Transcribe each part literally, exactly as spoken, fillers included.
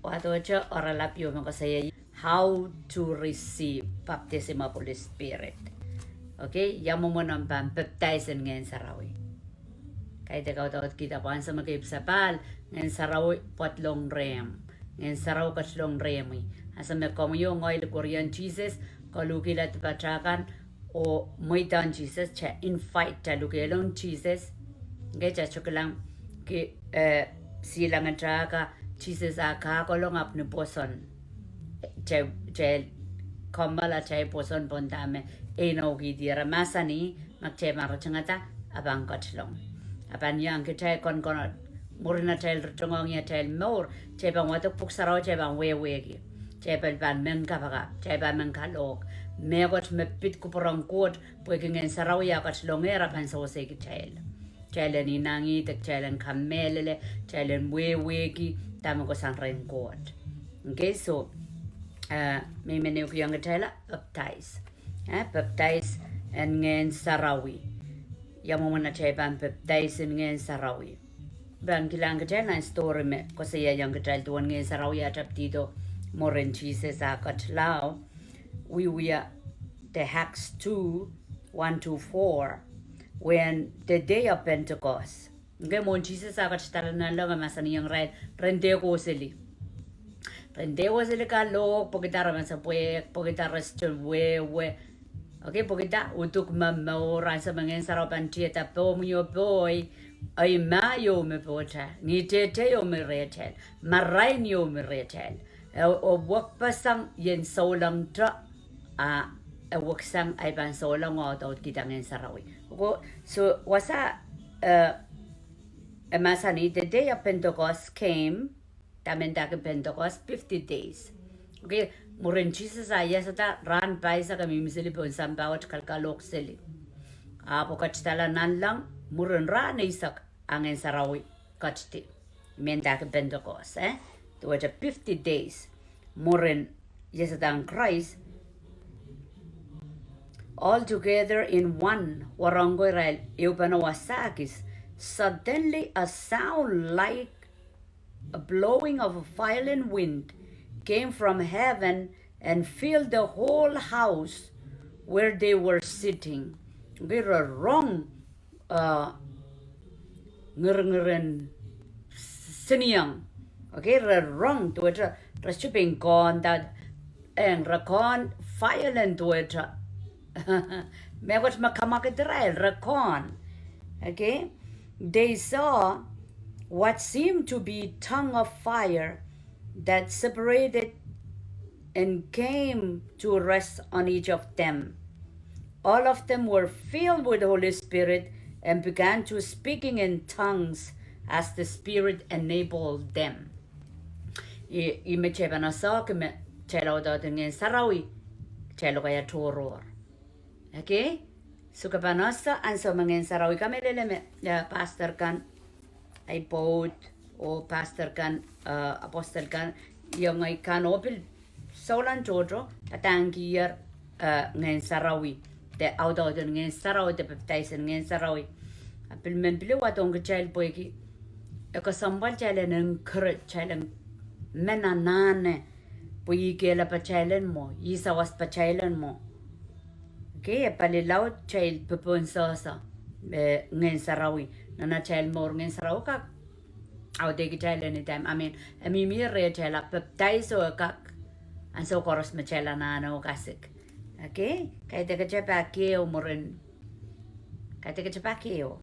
Wahdohte oaralap ieu me koasoia, how to receive baptism of Holy Spirit. Okay, ia mwomwen omw pahn baptize en Ngehn Sarawi. Kaidehk audaudkihda pwe ansou me ke ipwsapahl, Ngehn Sarawi pwoatlong rehmw. Ngehn Sarawi ketilong rehmwi. Ansou me komwi oh ngehi likwerien Sises, koluhkihla dipatail kan, oh mweidohng Sises, kitail invite, kitail lukehlong Sises. Okay, kitail sohte kilang ki, eh, silangete ka, Sises a kahkolong ahpw ni pwoson. Kitail, kitail kommoal atail pwoson pohn dahme e inoukihdi. Eri mahsanih, ma kitail pahn ritingada, e pahn ketilong. E pahn iang kitail konkonot. Mwurin atail ritingohng atail mour, kitail pahn wadek Pwuhk Sarawi, kitail pahn wehwehki. Kitail pahn, pahn men kapakap, kitail pahn men kalohk. Mehkot me pid kupwuren Koht, pwehki Ngehn Sarawi a ketilongehr, e pahn sewese kitail. Kitail en inangih, de kitail en kamehlele, kitail en wehwehki dahme kohsang rehn Koht. Okay, so, eh, me I men ehukihong kitail, baptize. Eh, baptize en Ngehn Sarawi. Ia mwomwen atail pahn baptize en Ngehn Sarawi. Pahn kilang kitail nan story me koasoiaiong kitail duwen Ngehn Sarawi a tapihdo mwurin Sises a ketilong. Wiewia de Acts two, one to four, when the day of Pentecost. Okay, mwohn Sises a ketidala nanleng, e mahsanihong irail, ren dehr kohseli. Ren dehr kohseli kalohk, pwehki dah? Re men sapwehk, pwehki dah? Re sohte wehwe. Okay, pwehki dah? Uduk me mour, ansou me Ngehn Sarawi pahn tiada pohmwi oh poi, ei ma ieu me pohtail, ngihtetei ieu me rehtail, marain ieu me rehtail. E, e wekpeseng ien souleng te, a e weksang ei pahn souleng oh audaudkihda Ngehn Sarawi. Okay, so wasa, eh, e mahsanih, the day of Pentecost came, dahme ndahki Pentecost, fifty days. Okay, mwurin Sises a iasada rahn pahisek e mihmi seli pohn sampah wet kalkalohk seli. Ahpw e ketidala nanleng mwurin rahn eisek a Ngehn Sarawi ketidi. Me ndahki Pentecost, eh? Duwehte fifty days mwurin iasadahn Krais. All together in one, wahnpoaron ko irail ehupene wasa kis. Suddenly a sound like a blowing of a violent wind came from heaven and filled the whole house where they were sitting. Okay, re rong, uh, ngiringirin siniong. Okay, re rong duwehte, re sohte pein kohn dah, eng, re kohn violent duwehte. Mehkot me kamwakid irail, re kohn. Okay? They saw what seemed to be tongue of fire that separated and came to rest on each of them. All of them were filled with the Holy Spirit and began to speaking in tongues as the Spirit enabled them. I, ih me kitail pahn ese, kitail audaudki Ngehn Sarawi, kitail lokaia tohrohr. Okay? So ke pahn ese ansou me Ngehn Sarawi, kamehlele me, eh, pastor kan, ahi pwoud, oh pastor kan, eh, apostle kan, iang ahi kan oh pil souleng tohto, padahngkier, eh, Ngehn Sarawi, de audauden Ngehn Sarawi, de baptize en Ngehn Sarawi. A pil men pil wadohng kitail pwehki e kesempwal kitail en encourage, kitail en men anahne, pwe ih kehlail patail en mwo, ih sawas patail en mwo. Okay, e pali laud kitail popohn sehse, eh, Ngehn Sarawi. Nan atail mour Ngehn Sarawi kak audehki kitail any time. I mean, e mihmi rehtail, a baptize oh e kak ansou koaros me kitail anahne oh kasik. Okay? Kaidehk kitail pak ehu mwurin. Kaidehk kitail pak ehu.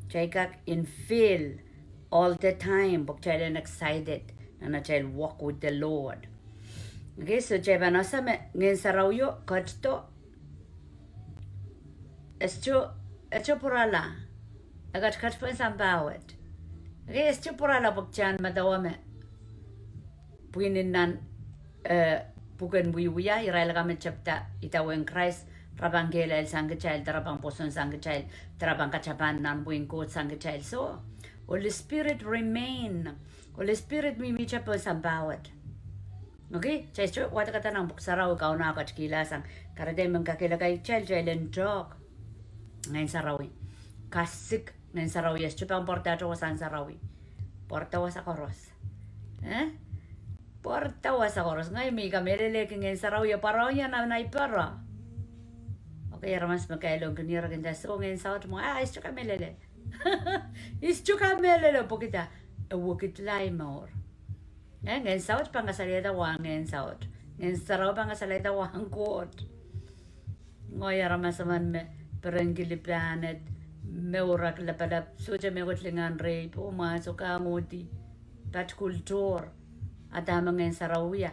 Kitail kak in fill all the time, pwe kitail en excited nan atail walk with the Lord. Okay, so kitail pahn ese me Ngehn Sarawio ketido, e sohte, e sohte pwurala. E ketiket pohn sampah wet. Okay, e sohte pwurala pwe kitail en medewe me pwihn en nan, eh, pwuken Wiewia, irail akan me tepda idawehn Krais, re pahn kehlail sang kitail, de re pahn pwoson sang kitail, de re pahn katapan nan wehin Koht sang kitail. So, Holy Spirit remain. Holy Spirit mihmihte pohn sampah wet. Okay, kitail sohte wadekada nan Pwuhk Sarawi Kauno ketikihla sang. Kahrehda I men kakehlaka kitail, kitail en tehk Ngehn Sarawi. Kasik Ngehn Sarawi, e sohte pahn pwarada wasa en sarawi. Pwarada wasa koaros. Eh? Pwarada wasa koaros, ngehi me I kamehlelehki Ngehn Sarawi e pwarao ie nan ahi pere. Okay, aramas me kailongkin ie re kin nda, soh, Ngehn Saut mwo, ah, I sohte kamehlele. I sohte kamehlele pwehki dah? E wekidla ahi mour. Eh, Ngehn Saut pahn kasalehda wahn Ngehn Saut. Ngehn Sarawi pahn kasalehda wahn Koht. Ngehi aramas emen me perenki lipahned, me urak lapalap, sohte mehkot lingan rehi, pwe mwahn sohte kangudi, pat kultohr, a dahme Ngehn Sarawi wia.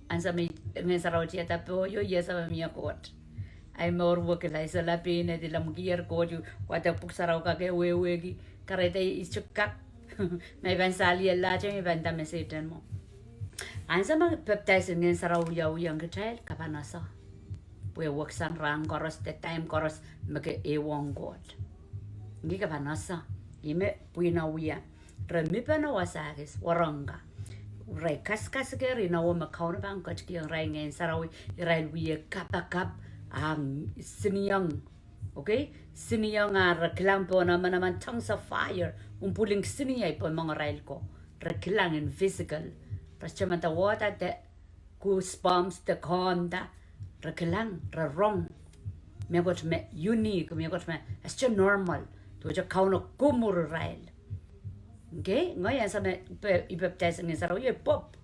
Ansou me Ngehn Sarawi tiada pohi, oh, I ese me mie Koht. Ahi mour wekila, I solahr pein edi, I lamakier Koht, I wadek Pwuhk Sarawi kak wehwehki, kahrehda I sohte kak, ma I pahn salielahte, I pahn nda me Sehdan mwo. Ansou me pepdaisin Ngehn Sarawi wiawihong kitail, ke pahn ese. Pwe e weksang rahn koaros de time koaros me ke ehuong Koht. Ngehi ke pahn ese. Ih me pwihno wia. Re mihpene wasa kis, wahnpoaron ka. Irail kaskasuker inowo me Kauno pahn ketikihong irail Ngehn Sarawi, irail wie kapakap, a siniong. Okay? Siniong a re kilang pohn emenemen tongues of fire, un pwulingkin sini ahi pwe mongarail ko. Re kilang in physical. Re sohte men wada de goosebumps de konda. Re kilang, re rong. Mehkot me unique, mehkot me e sohte normal. Duwehte Kauno kumwur irail. Okay, ngehi ansou me I pepdais Ngehn Sarawi e pwop.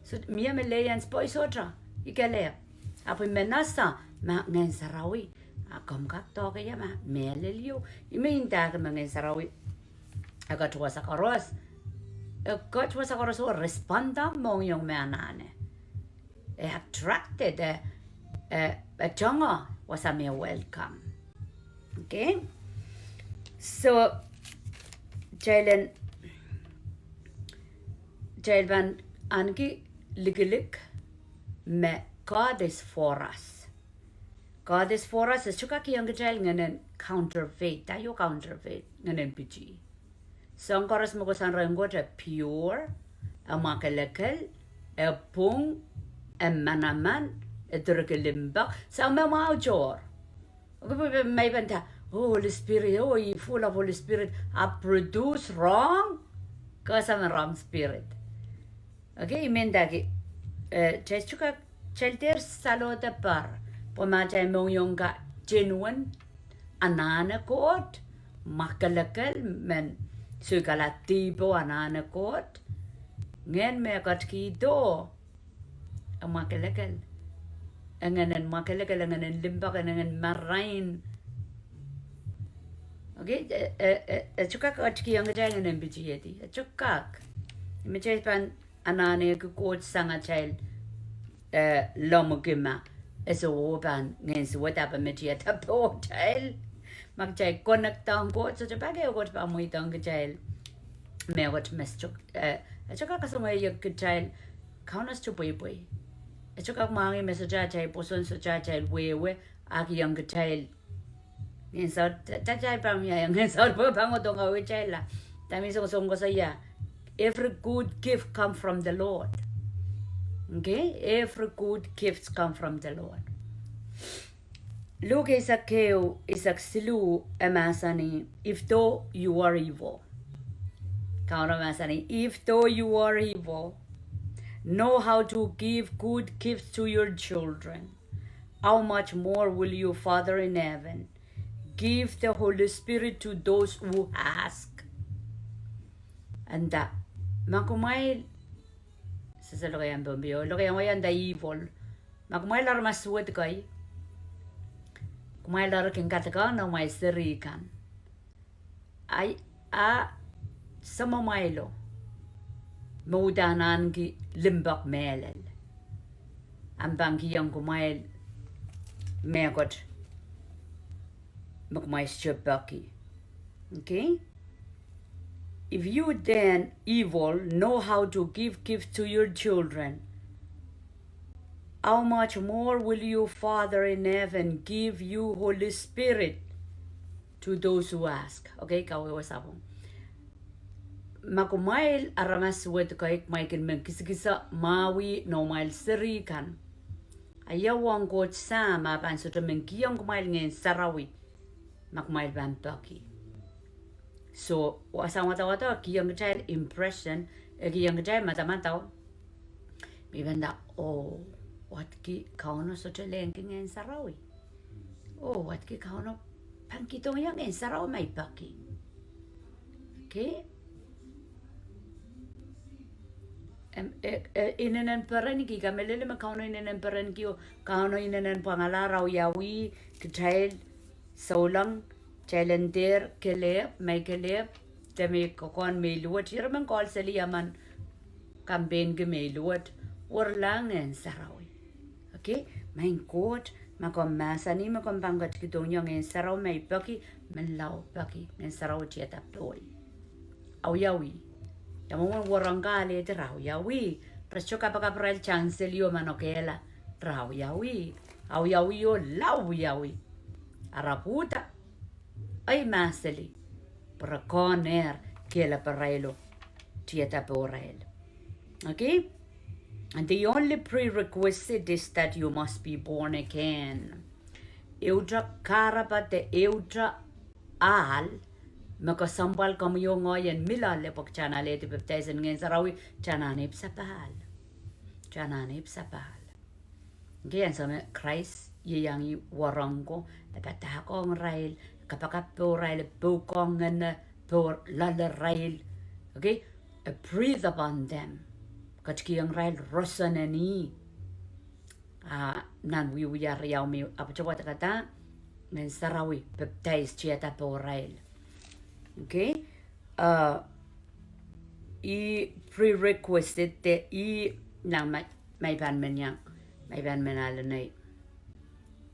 So, mie me lei ansou pwe I sohte, I kelehpw. Ahpw I men ese me Ngehn Sarawi. A komw kak doake ia ma mehlel ieu. I men ndahki me Ngehn Sarawi e ket wasa koaros. E ket wasa koaros oh respond ong mohngiong me anahne. E attracted, e, e, e tongo wasa me welcome. Okay? So, kitail en, kitail pahn ahneki likilik me God is for us. God is for us, e sohte kak kihong kitail ngehnen counterfeit, a ieu counterfeit, ngehnen piti. Soahng koaros me kohsang rehn Koht e pure, e mwakelekel, e pwung, e manaman, e direki limpoak, soahng me mwahu tohr. Okay, pwe, pwe, ma I pahn nda, oh, Holy Spirit, oh, I full of Holy Spirit, a produce wrong, kohsang me wrong spirit. Okay, I men ndahki, eh, kitail sohte kak, kitail dehr salohda par, pwe ma kitail mohngiong ka genuine, anahne Koht, mwakelekel, men soikala dihpo anahne Koht, ngehn me ketikihdo, e mwakelekel. E ngehnen mwakelekel, e ngehnen limpoak, e ngehnen marain. Okay, e, e, e, e sohte kak ketikihong kitail ngehnen pitihedi. E sohte kak. Me kitail pahn anahneki Koht sang atail, eh, lomwiki ma e sohte pahn ngehn suwed ahpw me tiada pohtail. Ma kitail connect ong Koht, sohte pak ehu Koht pahn mweidohng kitail mehkot me sohte, eh, e sohte kak kasongeiek kitail, Kauno sohte pweipwei. E sohte kak mwahngih me sohte atail pwoson, sohte atail wehwe, a kihong kitail Ngehn Sarawi, ta, ta, kitail pahn mie, Ngehn Sarawi pahn kohdohng kawehwehtail la. Dahme I songosong koasoia, every good gift come from the Lord. Okay? Every good gifts come from the Lord. Luk eisek ehu, eisek siluh, e mahsanih, if though you are evil. Kauno mahsanih, if though you are evil, know how to give good gifts to your children, how much more will your Father in heaven give the Holy Spirit to those who ask? Anda, ma kumwail, sehse lokaiahn Pohnpei, lokaiahn wai anda evil. Ma kumwail aramas suwed kei, kumwail eri kin kadekohng noumwail seri kan. Ai, a samamwailo, me uhdahn ahneki limpoak mehlel, a pahn kihong kumwail mehkot me kumwail sohte peki. Okay? If you then evil know how to give gifts to your children, how much more will your Father in heaven give you Holy Spirit to those who ask? Okay, kawehwe sapwung. Ma kumwail aramas suwed kei, kumwail kin men kisakiso mwahu noumwail seri kan, a ia uwen Koht Sahm a pahn sohte men kihong kumwail Ngehn Sarawi ma kumwail pahn peki. So, wasahn wadawad e kihong kitail impression, e kihong kitail madamadau. I pahn nda, oh, wadki Kauno sohte lengki Ngehn Sarawi. Oh, wadki Kauno pahn kihdohng ie Ngehn Sarawi ma I peki. Okay? Em, e, e, inenen perenki, kamehlele me Kauno inenen perenki oh Kauno inenen pwangalahr awiawih kitail, souleng, kitail en dehr kelehpw, ma I kelehpw, de me I kokohn me I luwet, ire men call seli emen campaign ki me I luwet, werla Ngehn Sarawi. Okay, maing Koht, ma komw mahsanih me komw pahn ketikihdohng ie Ngehn Sarawi ma I peki, menlau peki, Ngehn Sarawi tiada pohi. Awiawih. Ia mwomwen werengka alehdi, re awiawih. Re sohte kapakap irail, cansel io manokehla, re awiawih. Awiawih oh lawiawih. Ara pwuhda ei mahseli, pwe re kohnehr kehlail pwe irail oh tiada pohrail. Okay? And the only prerequisite is that you must be born again. Ehute kahrepe de ehute ahl me kesempwal komwi oh ngehi en mi loale pwe kitail en alehdi pepdaisin Ngehn Sarawi, kitail anahne ipwsapahl. Kitail anahne ipwsapahl. Okay, ansou me Krais ieiang ih werengko, e padahkohng irail, kapakap pohrail, e poukohng ngehn pohrail, loale irail. Okay, e breathe upon them. Ketikihong irail roson en ih. Ah, nan Wiewia riau me ahpwete wadekada, Ngehn Sarawi pepdais tiada pohrail. Okay, ah, ih prerequisite de ih, nan ma, ma I pahn men iang, ma I pahn men ale nei,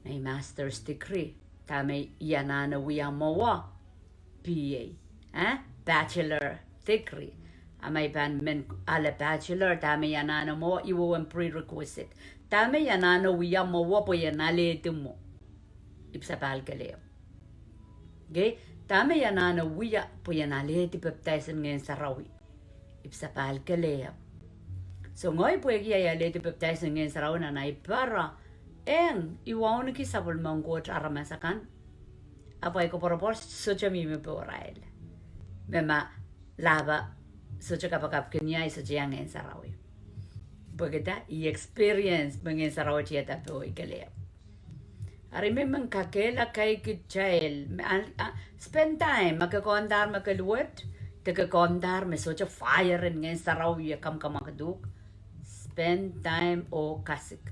nei master's degree, dahme I anahne wia mwowe, B A, eh, bachelor degree. A ma I pahn men ale bachelor, dahme I anahne mwowe, ih wehwehn prerequisite. Dahme I anahne wia mwowe pwe I en alehdi mwo, ipwsapahl kelehpw. Okay, dahme I anahne wia pwe I en alehdi pepdaisin Ngehn Sarawi, ipwsapahl kelehpw. So ngehi pwehki ahi alehdi pepdaisin Ngehn Sarawi nan ahi pere, eng, I wauneki sapwellimen Koht aramas akan, ahpw ahi koapworopwor sohte mihmi pohrail. Me ma lahpa sohte kapakapkin ie, I sohte iang Ngehn Sarawi. Pwehki dah? I experience me Ngehn Sarawi tiada pohi kelehpw. Ari me I men kakehlaka kitail, me, ah, ah, spend time, ma ke kohdahr me ke luwet, de ke kohdahr me sohte fire en Ngehn Sarawi e kamwakamwakduhk, spend time oh kasik.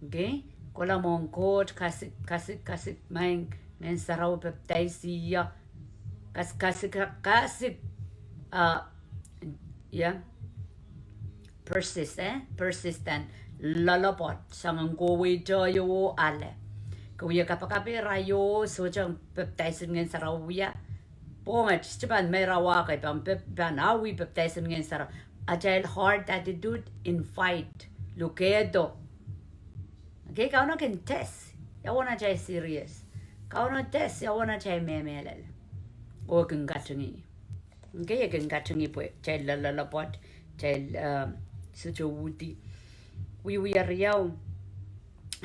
Okay? Kohla mwohn Koht, kasik, kasik, kasik, maing Ngehn Sarawi pepdaisi ie, kas, kasik, kasik, ah, ie. Persist, eh? Persistent. Loalopwoat, soangen kohwei tohio ale. Ke wia kapakapehr aio, sohte pepdaisin Ngehn Sarawi wia. Pwonget, sohte pahn meirawa ke pahn pep, pahn awi pepdaisin Ngehn Sarawi. Atail heart attitude, invite, lukehdo. Okay, Kauno kin test ia uwen atail serious. Kauno test ia uwen atail memehlel. Oh e kin katingih. Okay, e kin katingih pwe kitail loalopwoat, kitail, um, sohte uhdi. Wiewia riau.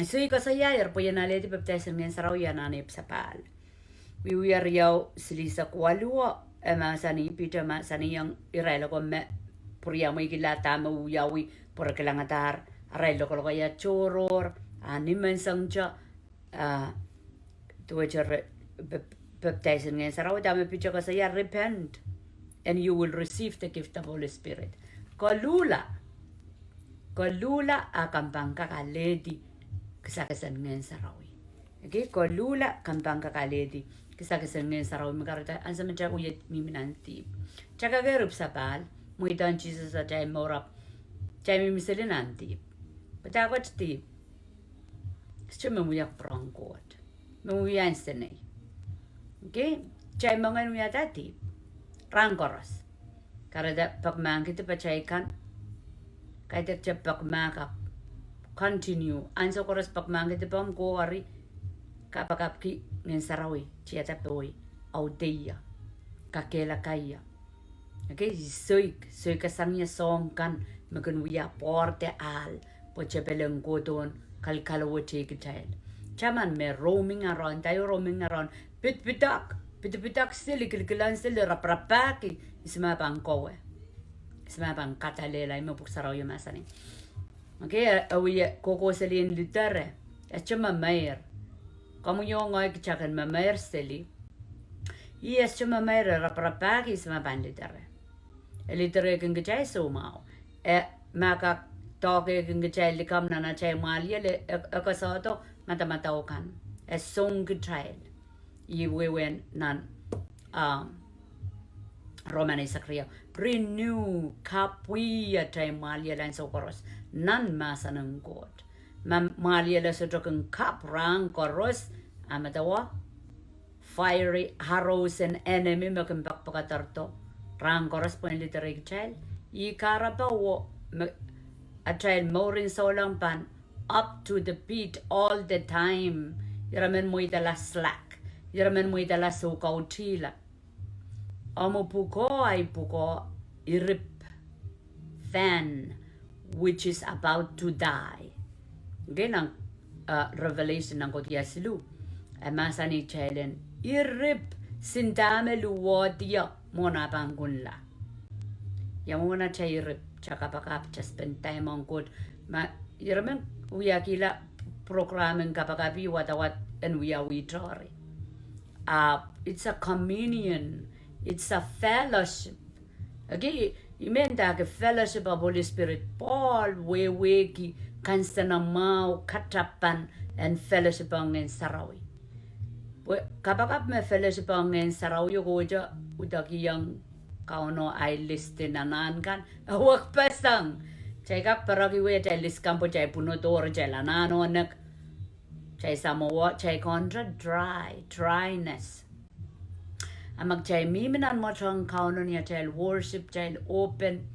So I koasoiahier pwe I en alehdi pepdaisin Ngehn Sarawi I anahne ipwsapahl. Wiewia riau silihsek waluh, e mahsanih, Piter mahsanihong irail ko me pwuriamweikihla dahme wiawi pwe re kilangadahr arail lokolok ia tohrohr, ah, nimenseng te, ah, duwehte re, pep, pepdaisin Ngehn Sarawi, dahme Piter koasoia, repent and you will receive the gift of Holy Spirit. Koluhla, koluhla a komw pahn kak alehdi kisakis en Ngehn Sarawi. Okay, koluhla komw pahn kak alehdi kisakis en Ngehn Sarawi me kahrehda ansou me kitail wie mihmi nan dihp, kitail kakehr ipwsapahl, mweidohng Sises atail mour ahpw kitail mihmi seli nan dihp. Pwe dahkot dihp? Sohte me wia pwurehng Koht. Me wia nsenei. Okay, kitail mohngiong wiahda dihp rahn koaros. Kahrehda pekmahkki dipatail kan, kaidehk te pekmahk ahpw continue. Ansou koaros pekmahkki dipomw kohwei, kapakapki Ngehn Sarawi tiada pohi, audeia, kakehlaka ie. Okay, soik, soikasang ie soahng kan me kin wia pwoarde ahl, pwe tepel en kohdohn kalkalaudehkitail. Taman me roaming around, de roaming around, pidpidek, pidpidek seli, kilkilang seli, raparapahki, ihs me pahn kohwei, ihs me pahn kadallehla, ih me Pwuhk Sarawi mahsanih. Okay, e, e wie kohkohseli en lidere. E sohte memeir. Komwi oh ngehi kita kin memeir seli. Ih e sohte memeir, e raparapahki se me pahn lidere. E liderehkin kitail soumwahu. E, ma kak doahkehkin kitail likamw nan atail mwahliel, e, e, e koasoiahda madamadau kan. E song kitail. Ih wehwehn nan, ah, Roman eisek riau. Renew, kapwih atail mwahliel ansou koaros nan mahsen en Koht. Ma mwahliel e sohte kin kapw rahn koaros, a medewe fiery arrows en enemy me kin pekipekederdo rahn koaros pwehn liderehkitail. Ih kahrepe oh me, atail mourin souleng pahn up to the beat all the time. Ira men mweidala slack. Ira men mweidala soukautihla. Omw pwukoa, ahi pwukoa, irip fan, which is about to die. Okay, nan, uh, Revelation nan kodia siluh. E mahsanih kitail en irip, sindame luwehdi mwohn ah pahn kunla. Ia mwomwen atail irip, kita kapakap, kita spend time ong Koht. Ma ira men wiahkihla program en kapakapi wadawad en wia withdraw ri. Ah, it's a communion. It's a fellowship. Okay, I men dake fellowship of Holy Spirit. Pohl wehwehki kansenamwahu katapan en fellowship ong Ngehn Sarawi. Pwe kapakap me fellowship ong Ngehn Sarawi o kohwei te uhdahkiong Kauno ahi list en anahn kan, e wekpeseng. Kitail kak pereki wehwehki atail list kan pwe kitail pwunod oh kitail anahn oh nek. Kitail samwowo, kitail konte dry, dryness. A ma kitail mihmi nan mwoatohng Kauno ni atail worship, kitail open,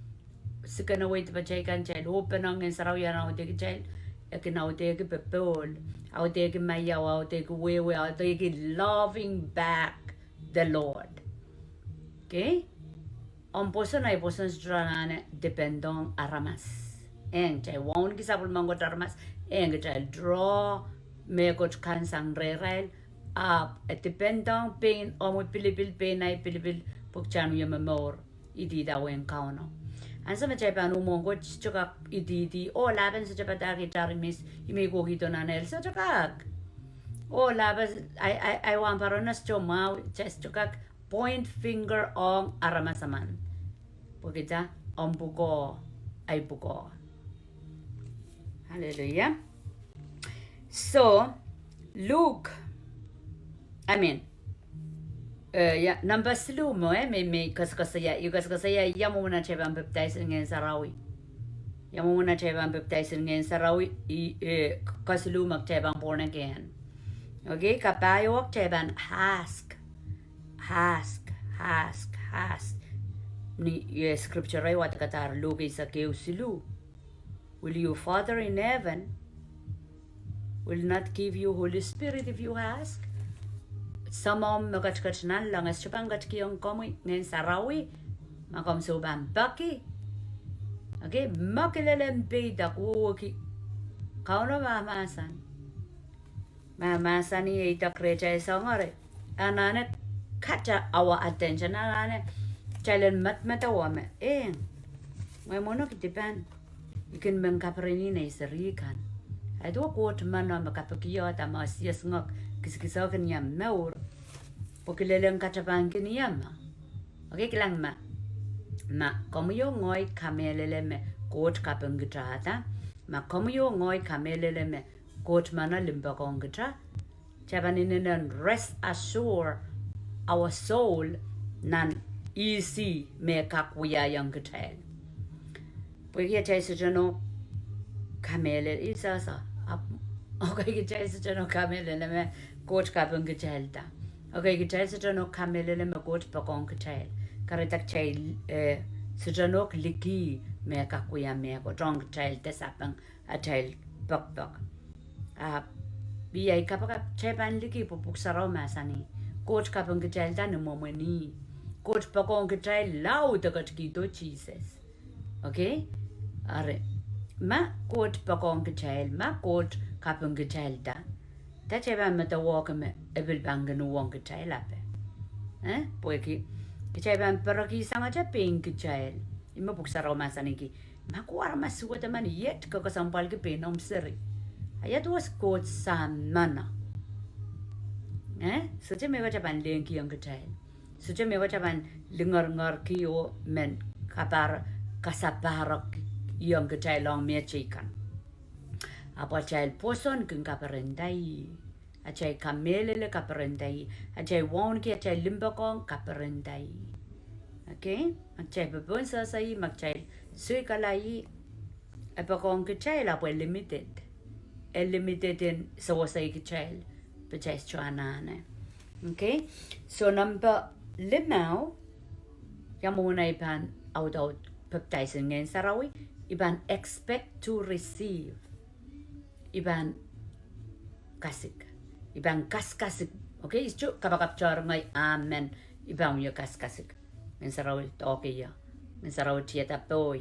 sikenewei dipatail kan, kitail open ong Ngehn Sarawi en audehki kitail, e kin audehki popohl, audehki maiau, audehki wehwe, audehki loving back the Lord. Okay? Omw pwoson, ahi pwoson sohte anahne depend ong aramas. Eng, kitail wauneki sapwellimen Koht aramas, eng, kitail draw mehkot kan sang rehrail, ahpw e depend ong pein omwi pilipil, pein ahi pilipil, pwe kitail en wia momour idawehn Kauno. Ansou me kitail pahn uhmwohng Koht, sohte kak ididi, oh, lapen sohte padahkihte aramas, ih me kohkihdo nan ehl, sohte kak. Oh, lapen, ahi, ahi, ahi wahnpoaron sohte mwahu, kitail sohte kak point finger ong aramas emen. Pwe kita omw pwukoa, ahi pwukoa. Hallelujah. So, Luke, I mean, eh, ia, number siluh mwo, eh, me, me koasokoasoia, I koasokoasoia ia mwomwen atail pahn baptize en Ngehn Sarawi. Ia mwomwen atail pahn baptize en Ngehn Sarawi, I, eh, kesiluh me kitail pahn born again. Okay, kapai o kitail pahn ask. Ask, ask, ask. Ni, eh, scripture e wadekadahr Luke eisek ehu siluh. Will your Father in heaven will not give you Holy Spirit if you ask? Samamw me ketiket nanleng e sohte pahn ketikihong komwi Ngehn Sarawi ma komw sohte pahn peki? Okay, me kilelen peida wehwehki Kauno mahmahsen. Mahmahsen e idek rehtail soangen ire. Anahne kata our attention, anahne kitail en medemedewe me, eng, ngehi mwohneki dipan. I kin men kaperen nei seri kan. Ahi duwen Koht meno me kapikihda me sies ngak kisakisoakin ia mour. Pwe kilelen kata pahn kin ia ma. Okay, kilang ma. Ma komwi oh ngehi kamehlele me Koht kapingkitahda. Ma komwi oh ngehi kamehlele me Koht meno limpoakohng kita, kitail pahn inenen rest assure our soul nan ihs me kak wiahiong kitail. Pwehki atail sohte nohk kamehlele, I sehse, ahpw, okay, kitail sohte nohk kamehlele me Koht kapingkitailda. Okay, kitail sohte nohk kamehlele me Koht poakohng kitail. Kahrehda kitail, eh, sohte nohk liki me kak wia mehkot ong kitail de sapeng atail poakpoak. Ahpw, I kapakap kitail pahn liki pwe Pwuhk Sarawi mahsanih, Koht kapingkitailda ni mwomwen ih. Koht poakohng kitail laud e ketikihdo Sises. Okay? Eri, ma Koht poakohng kitail, ma Koht kapingkitailda, de kitail pahn medewe me e pil pahn kin uhwong kitail ape? Eh? Pwehki kitail pahn perekihsang atail pein kitail. Ih me Pwuhk Sarawi mahsanihki, Ma ko aramas suwed emen iet ke kesempwalki pein omw seri. A ia duwen Koht Sahm meno. Eh? Sohte me wata pahn lehngkihong kitail. Sohte me wata pahn lingeringerki oh men kapahr, kasapahrek iong kitail ong mehteikan. Ahpw atail pwoson kin kaperenda ih. Atail kamehlele kaperenda ih. Atail wauneki, atail limpoak ong kaperenda ih. Okay? Ma kitail popohn sehse ih, ma kitail soikala ih, e poakohng kitail ahpw e limited. E limited en sewese kitail, pwe kitail sohte anahne. Okay? So number limau, ia mwomwen ei pahn audaud baptize en Ngehn Sarawi, i pahn expect to receive. I pahn kasik. I pahn kaskasik. Okay, isto kapakap tohr ngehi amen. I pahn wie kaskasik. Ngehn Sarawi doke ia. Ngehn Sarawi tiada poi.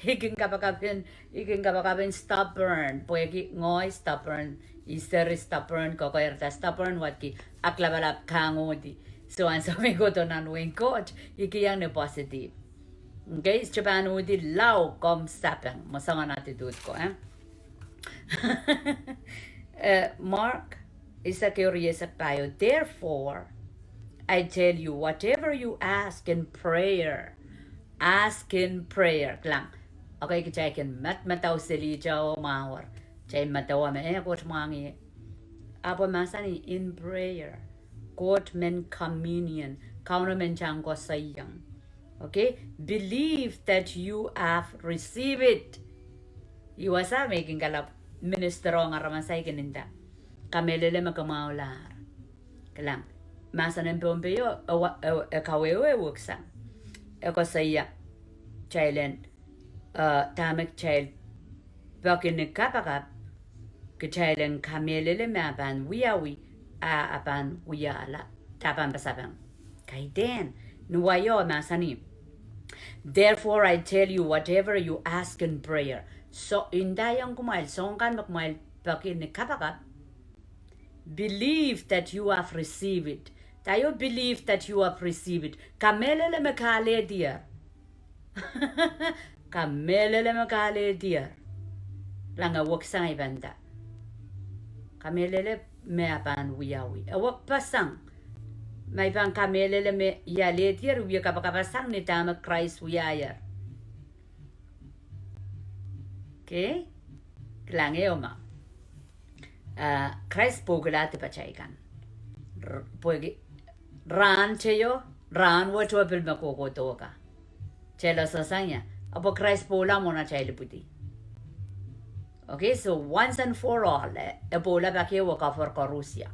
I kin kapakap en, i kin kapakap en stubborn. Pwehki ngehi stubborn. I seri stubborn, kokoirda stubborn, wadki aklapalap kangohdi. So ansou me i kohdo nan wehin Koht, i kihong ni positive. Okay, isto pahn uhdi lao komw sapeng, mwo soangen attitude ko, eh? Eh, Mark, eisek ehu, rieisek pahieu, therefore, I tell you, whatever you ask in prayer, ask in prayer. Kilang, okay, kitail kin madamadau seli kitail oh mwahuer. Kitail madaua me, eh, Koht mwahngih. Ahpw e mahsanih in prayer. Koht men communion. Kauno men tang koasoiong. Okay? Believe that you have received it. Ih wasa me i kin kalap minister ong aramas akan, i kin nda, kamehlele me ke mwahulahr. Kilang, mahsen en Pohnpei o, e wa-, e, e kawehwe weksang. E koasoia kitail en, eh, dahme kitail peki ni kapakap, kitail en kamehlele me e pahn wiawi, a e pahn wiahla, dahme pahn pasapeng. Kaidehn, ni wai o mahsanih, therefore I tell you, whatever you ask in prayer. So, i ndaiong kumwail, soahng kan me kumwail peki ni kapakap, believe that you have received it. Dahio believe that you have received it. Kamehlele me ke alehdier. Kamehlele me ke alehdier. Kilang, e weksang, i pahn nda, kamehlele me e pahn wiawi. E wekpeseng. Ma i pahn kamehlele me i alehdier, i wie kapakapasang ni dahme Krais wiahier. Okay? Kilang, ehu ma. Ah, Krais pwoukilahr dipatail kan. R-, pwehki rahn teio, rahn wet oh pil me kohkohdo ka. Kitail sehse sang ia, ahpw Krais pwoula mwohn atail ipwidi. Okay, so once and for all, e, e pwoula pak ehu oh koafoahr koarusie.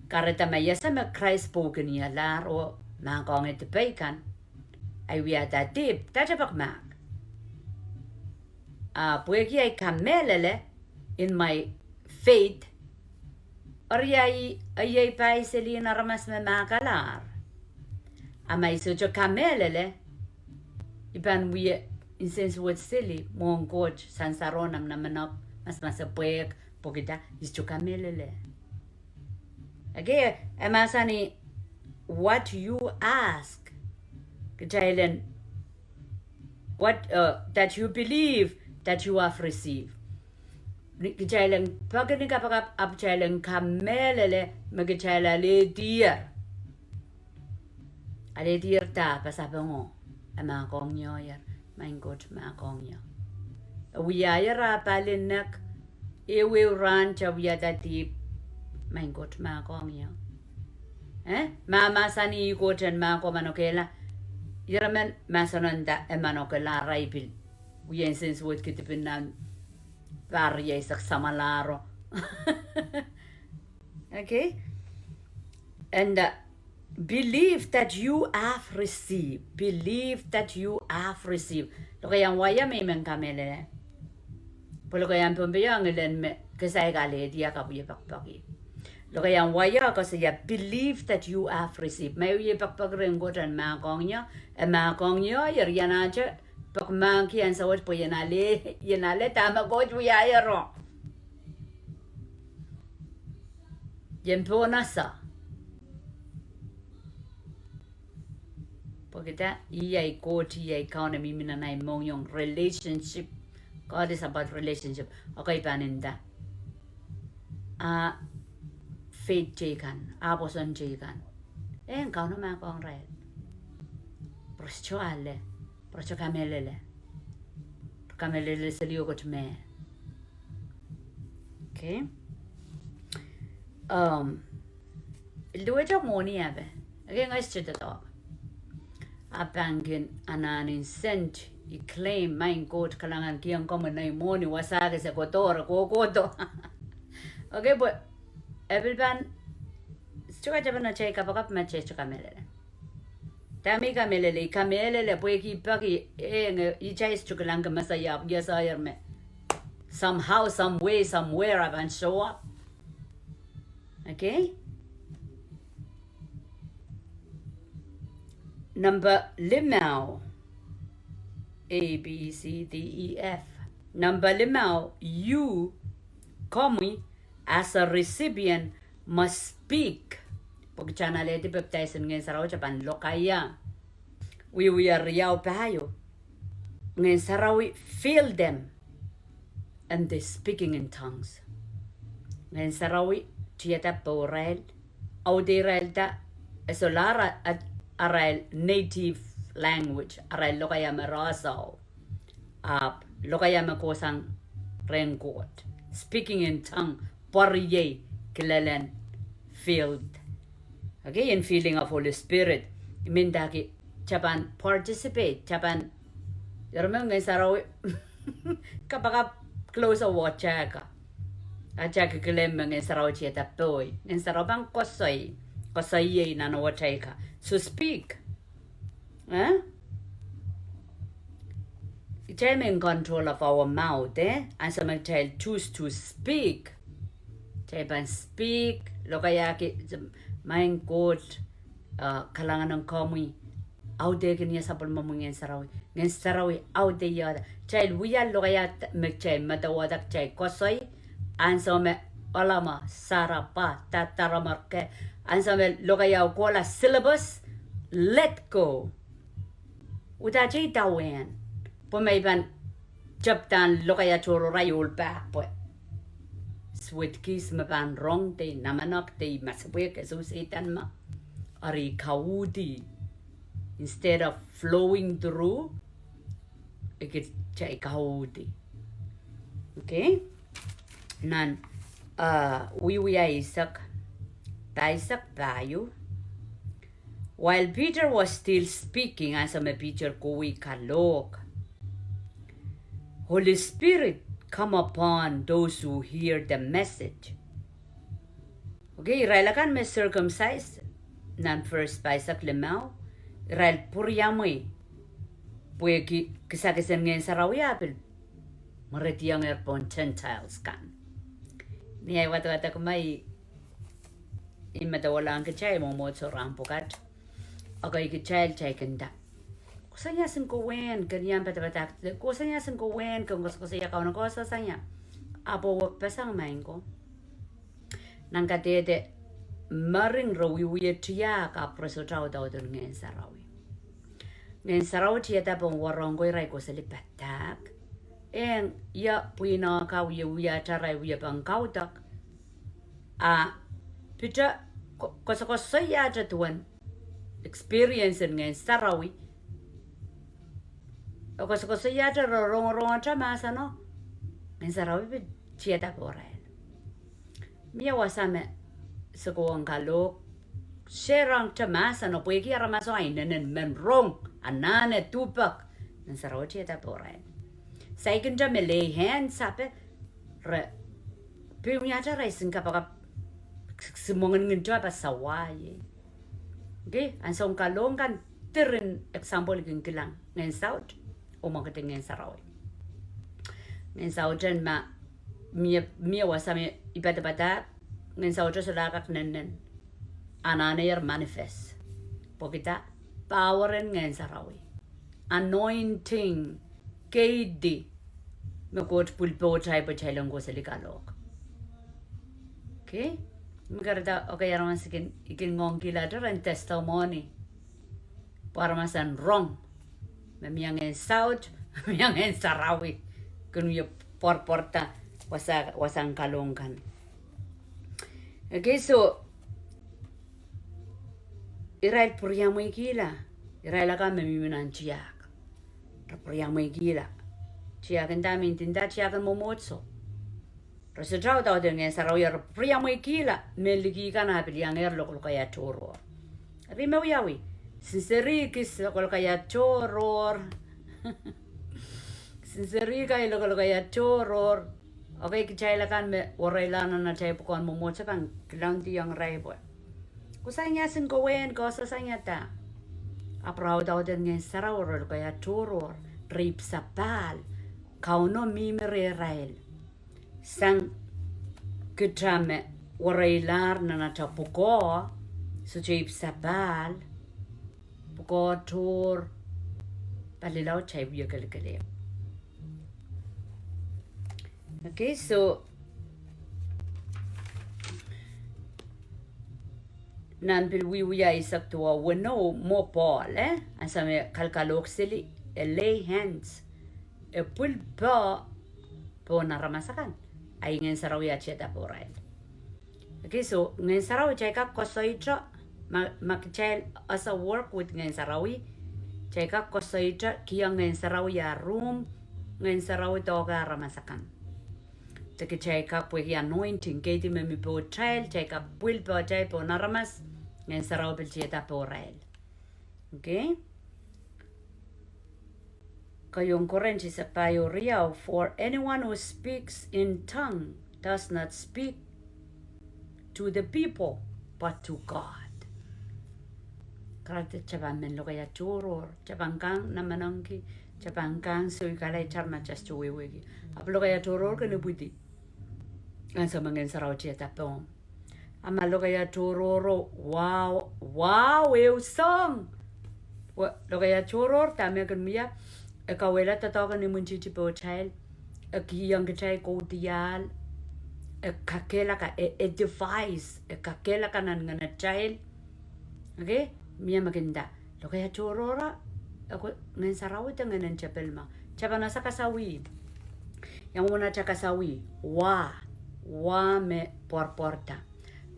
Kahrehda ma I ese me Krais pwoukin ie lahr oh mahkohng ie dipei kan, ahi wiahda dihp, dahte pek mahk. Ah, pwehki ahi kamehlele in my faith, eri ahi, ahi, ahi pai seli en aramas me mahkalahr. A ma I sohte kamehlele, I pahn wie nsensuwed seli mwohn Koht, sansaro, namenamenok, masepwehk, pwehki I sohte kamehlele. Okay, e mahsanih, what you ask, kitail en, what, uh, that you believe that you have received. Ni kitail en peki ni kapakap, ahpw kitail en kamehlele me kitail alehdier. Alehdier dah? Pasapengo. E mahkohng ie, maing Koht mahkohng ie. E wiahier ah pali nek, ehuehu rahn te wiahda dihp, maing Koht mahkohng ie. Eh? Ma mahsanih Koht en mahkohng manokehla, ire men mahsanihong nda e manokehla, arail pil wie nsensuwedki dipin nan pahr rieisek samwalahro. Okay? And, uh, believe that you have received. Believe that you have received. Lokaiahn wai o me I men kamehlele. Pwe lokaiahn Pohnpei o ngilen me ke saik alehdi a ke wie pekipeki. Lokaiahn wai o koasoia, believe that you have received. Ma I wie pekipeki rehn Koht en mahkohng ie, e mahkohng ie, eri I anahne peki mahk ansou wet pwe I en ale, I en ale dahme Koht wiahiero. I en pohnese. Pwehki ih ahi Koht, ih ahi Kaun, e mihmi nan ahi mohngiong, relationship. God is about relationship. Okay, pahn nda, a faith teikan, a pwoson teikan, e Kauno mahkohng irail. Pwe re sohte ale, pwe re sohte kamehlele. Kamehlele seli oh Koht me. Okay. Um, luwehte mwohni ape. Okay, ngehi sohte doadoahk. A pahn kin anahne sent, I claim, Maing Koht, kalahngan kihong komwi nei mwohni, wasa kis e kohdo, re kohkohdo. Okay, pwe e pil pahn, sohte katapan atail kapakap ma kitail sohte kamehlele. Dahme I kamehlele? I kamehlele pwehki I peki, eh, nge, I, kitail sohte kilang ke Mesaia, I sair me somehow, some way, somewhere, a pahn show up. Okay? Number limau, A, B, C, D, E, F. Number limau, you, komwi, as a recipient, must speak. Pwe kitail en alehdi baptize en Ngehn Sarawi, kitail pahn lokaia. Wiewia riau pahieu. Ngehn Sarawi fill them, and they speaking in tongues. Ngehn Sarawi tiada pohrail, audeirailda, e solahr a-, arail native language, arail lokaia me rasao. Ahpw lokaia me kohsang rehn Koht. Speaking in tongue, pwariei kilelen filled. Okay, in filling of Holy Spirit. Mendahki kitail pahn participate, kitail pahn, eri me Ngehn Sarawi kapakap close watail ka. Atail kin claim me Ngehn Sarawi tiada pohi. Ngehn Sarawi pahn koasoi, koasoiei nan watail ka. So speak. Eh? Kitail me in control of our mouth, eh? Ansou me kitail choose to speak, kitail pahn speak, lokaiahki, Maing Koht, uh, kalahngan ong komwi, audehkin ie sapwellimomwi Ngehn Sarawi. Ngehn Sarawi audehda. Kitail wia lokaia me kitail medewehda, kitail koasoi, ansou me ohlama, sarapa, dadaramwarke, ansou me lokaiao kohla syllabus, let go. Udahn kitail idawehn. Pwe ma I pahn tepdahn lokaia tohrohr, I ohl pahpwe. Swedish me pahn rong, de I namenek, de I masepwehk, e sou Sehdan me. Eri I kauhdi. Instead of flowing through, I kitail kauhdi. Okay? Nan, uh, Wiewia eisek, pahisek pahieu. While Peter was still speaking, ansou me Peter kohwei kalohk, Holy Spirit come upon those who hear the message. Okay, irail akan me circumcised, nan verse pahisek limau, irail pwuriamwei, pwehki kisakis en Ngehn Sarawi a pil mwerediong pohn Gentiles kan. Ni ahi wadawadek me I, I medewehlahng kitail mwomwohdiso rahn pwukat. Okay, kitail, kitail kin nda, koasoia sin kowehn ken iang padapadahk, koasoia sin kowehn ken koasokoasoia Kauno, koasokoasoia. Ahpw e wekpeseng, Maing ko. Nan kadehde mering re wiewia tiahk ahpw re sohte audaudin Ngehn Sarawi. Ngehn Sarawi tiada pohn wahnpoaron ko, irail kohseli padahk. Eng, ia pwihno ka wiewiahte arail wiepen kaudok. A pita ko-, koasokoasoiahte duwen experience en Ngehn Sarawi. E koasokoasoiahte re rongorongete mahseno, Ngehn Sarawi pil tiada pohrail. Mie wasa me se kohwong kalohk, se rongete mahseno pwehki aramaso a inenen men rong, anahne, duhpek, Ngehn Sarawi tiada pohrail. Saikinte me lay hands ape, re pil wiahte arail sin kapakap, se mwengilinginte pwe sawa ie. Okay, ansoun kalohk kan diren example I kin kilang, Ngehn Saut, oh mwekid en Ngehn Sarawi. Ngehn Saut en ma, mie, mie wasa me I padapadahk, Ngehn Saute solahr kak nenen. Anahne ih manifest. Pwehki dah? Power en Ngehn Sarawi. Anointing, keidi, me Koht pwil pohtail pwe kitail en kohseli kalohk. Okay? Me kahrehda, okay, aramas kin, I kin ngoangkihla rehn testimony. pwe aramas en rong. Me mie ngehn saut, mie ngehn sarawi. Kin wie pwarpwarda wasa, wasahn kalohk kan. Okay, so, irail pwuriamweikihla, irail akan me mihmi nan tiahk. Re pwuriamweikihla. Tiahk en dah, mihmi nan tiahk en mwomwohdiso. Re sohte audaudehn ngehn sarawi, re pwuriamweikihla, me liki kan ahpw pil iangehr lokolokaia tohrohr. Eri me wiawi, sincerely kis lokolokaia tohrohr. Sincerely kai lokolokaia tohrohr. Okay, kitail akan me wereilahr nan atail pwukoahn mwomwohdiso pahn kilangdiong irail pwe, kosonned ia, sin kawehn koasoakoasoia da. Ahpw re audaudehn ngehn sarawi, re lokolokaia tohrohr, re ipwsapahl, Kauno mihmi rehrail. Sang kitail me wereilahr nan atail pwukoa, sohte ipwsapahl, pwukoa tohr, palilaud, kitail wie kelekelehpw. Okay, so, nan pil wiewia eisek duwau weneu mwo Pohl, eh? Ansou me kalkalohk seli, e lay hands, e pwil poh pohn aramas akan. Ahi Ngehn Sarawi ah tiada pohrail. Okay, so Ngehn Sarawi kitail kak koasoito, ma, ma kitail ese work with Ngehn Sarawi, kitail kak koasoito kihong Ngehn Sarawi ah room, Ngehn Sarawi doahke aramas akan. De kitail kak pwehki anointing, kaidehn me mi pohtail, kitail kak pwil pohtail pohn aramas, Ngehn Sarawi pil tiada pohrail. Okay? Keieun Korint eisek pahieu riau, for anyone who speaks in tongue does not speak to the people, but to God. Kahrehda kitail pahn men lokolokaia tohrohr, kitail pahn kang namenengki, kitail pahn kang soikala itar ma kitail sohte wehwehki. Ahpw lokolokaia tohrohr kin ipwidi ansou me Ngehn Sarawi tiada pohmw. A ma lokolokaia tohrohro, wow, wow, ehu soahng. Lokolokaia tohrohr dahme kin wia, e kauwehla doadoahk en imwintihti pohtail, e kihong kitail kaudiahl, e kakehlaka, e edifies, e kakehlaka nan ngenatail. Okay? Mie me kin nda, lokolokaia tohrohro, e ko Ngehn Sarawi de ngehnen tepel mwahu. Kitail pahn ese kasawih. Iang wia atail kasawih, wa, wa me pwarpwarda.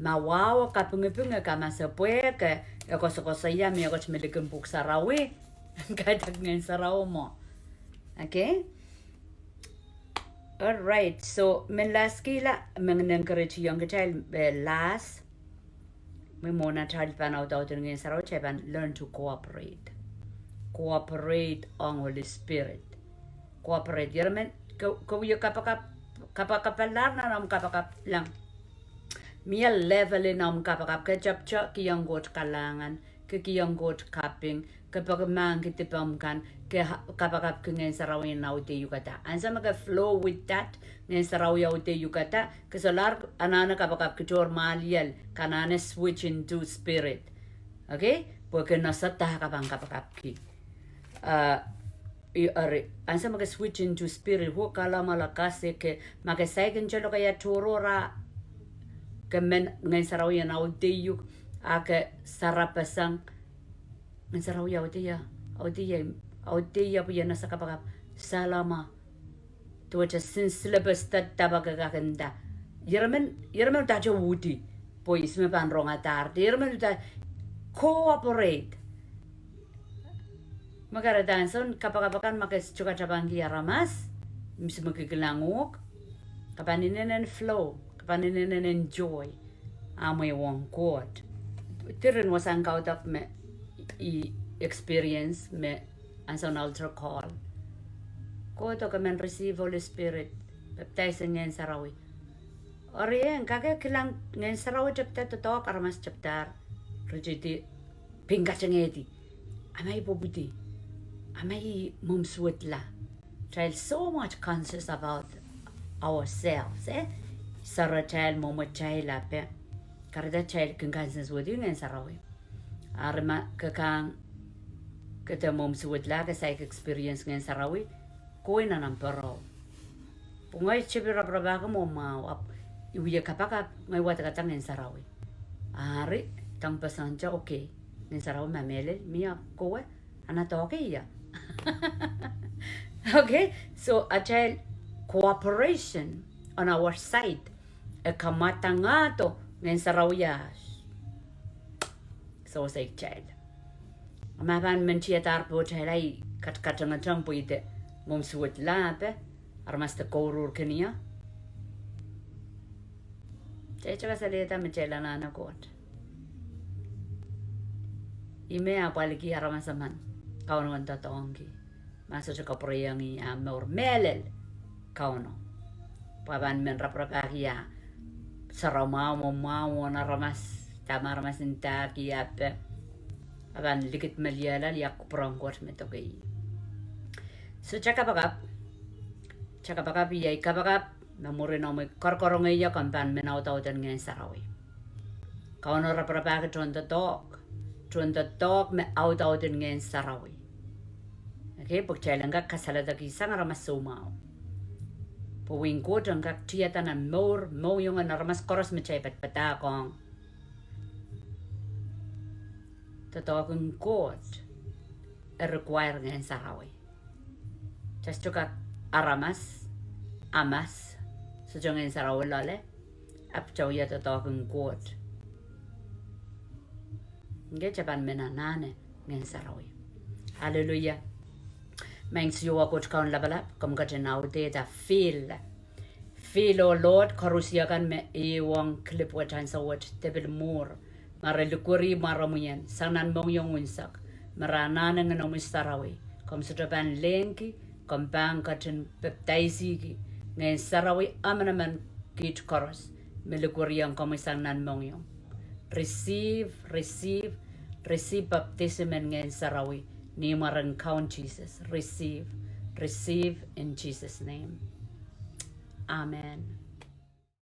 Ma wahu e kapingiping, e kamasepwehk, e koasokoasoia mehkot me likin pwuhk sarawi, kaidehk Ngehn Sarawi mwo. Okay? Alright, so, men lahskihla, me ngilen keretiong kitail, eh, lahs, me mwohn atail pahn audaudehn Ngehn Sarawi, kitail pahn learn to cooperate. Cooperate ong Holy Spirit. Cooperate. Ieremen, ke, ke wie kapakap, kapakapalahr nan omw kapakap lang. Mie level en omw kapakap, ke tepte kihong Koht kalahngan, ke kihong Koht kaping, ke peki mahkki dipomw kan, ke ha-, kapakapki Ngehn Sarawi en audehukada. Ansou me ke flow with that, Ngehn Sarawi audehukada, ke solahr anahne kapakapki tohr mwahliel, ke anahne switch into spirit. Okay? Pwe ke nda sohte ke pahn kapakapki. Ah, i, eri, ansou me ke switch into spirit, oh kalamala kasik, ma ke saikinte lokolokaia tohrohro, ke men Ngehn Sarawi en audehiuk, a ke sarapeseng, Ngehn Sarawi audeia, audeia, audeia pwe I en ese kapakap, salama. Duwehte sin syllabus de dahme ke kak nda. Ieremen, ieremen udahte uhdi. Pwe ihs me pahn rongadahr. Ieremen uhdahte cooperate. Me kahrehda ansoun kapakap akan ma ke sohte kak tapangki aramas, misi me ke kilang uhk, ke pahn inenen flow, ke pahn inenen enjoy. A mwehi ong Koht. Diren wasahn kaudok me I experience me ansoun altar call. Kohdo ke men receive Holy Spirit, baptize en Ngehn Sarawi. Eri e kak kilang Ngehn Sarawi tepda doadoahk, aramas tepdahr, ritidi, pein katengehdi. A ma I pwopwidi. A ma I mwomwsuwedla. Kitail so much conscious about ourselves, eh? Soaratail, mwomwatail, ape. Kahrehda kitail kin kansensuwedih Ngehn Sarawi. Eri ma ke kang, ke dehr mwomwsuwedla, ke saik experience Ngehn Sarawi, kohwei nan omw pwarodo. Pwe ngehi tepin raparapahki mwo mwahu, ahpw I wie kapakap, ngehi wadekada Ngehn Sarawi. Eri, dang pesengte, okay. Ngehn Sarawi ma mehlel, mie, kowe, Ana doke ia. Okay, so atail cooperation on our side e kamwadangahdo Ngehn Sarawi ah sewese kitail. Ma pahn men tiedahr pohtail ahi katatengeteng pwe ih de mwomw suwed lahpe, aramas de kouruhr kin ia. Kitail kasalehda me kitail anahne Koht. Ih me apwaliki aramas emen Kauno en doadoahngki. Ma sohte kapwurehiong ih ah mour mehlel Kauno, pwe pahn men raparapahki ah sarawmwahu, mwahu en aramas, dahme aramas ndahki ah pwe, a pahn likidmeliehla, ia kupwuren Koht me doke ih. So kitail kapakap, kitail kapakap, iei kapakap me mwurin omwi korokorong ie komw pahn men audauden Ngehn Sarawi. Kauno raparapahki tohn doadoahk, tohn doadoahk me audauden Ngehn Sarawi. Okay, pwe kitail en kak kasaledekihsang aramas soumwahu. Pwe wehin Koht en kak tiada nan mour, mohngiong en aramas koaros me kitail padapadahkohng. Doadoahk en Koht e require Ngehn Sarawi. Kitail sohte kak aramas, amas, sohte Ngehn Sarawi loale, ahpw kitail wia doadoahk en Koht. Okay, kitail pahn men anahne Ngehn Sarawi. Hallelujah. Maing Siohwa Koht Kaun lapalap, komw ketin audehda field, field, oh Lord, koarusie kan me ehuong clip wet, ansou wet, de pil mwuhr, ma re likweri mwaromwi en sang nan mohngiong unsek, ma re anahne Ngehnomwi Sarawi, komw sohte pahn lehngki, komw pahn ketin papdaisihki Ngehn Sarawi emenemen kiht koaros me likweriong komwi sang nan mohngiong. Receive, receive, receive baptism en Ngehn Sarawi ni mwaren Kaun Sises. Receive, receive in Jesus' name. Amen.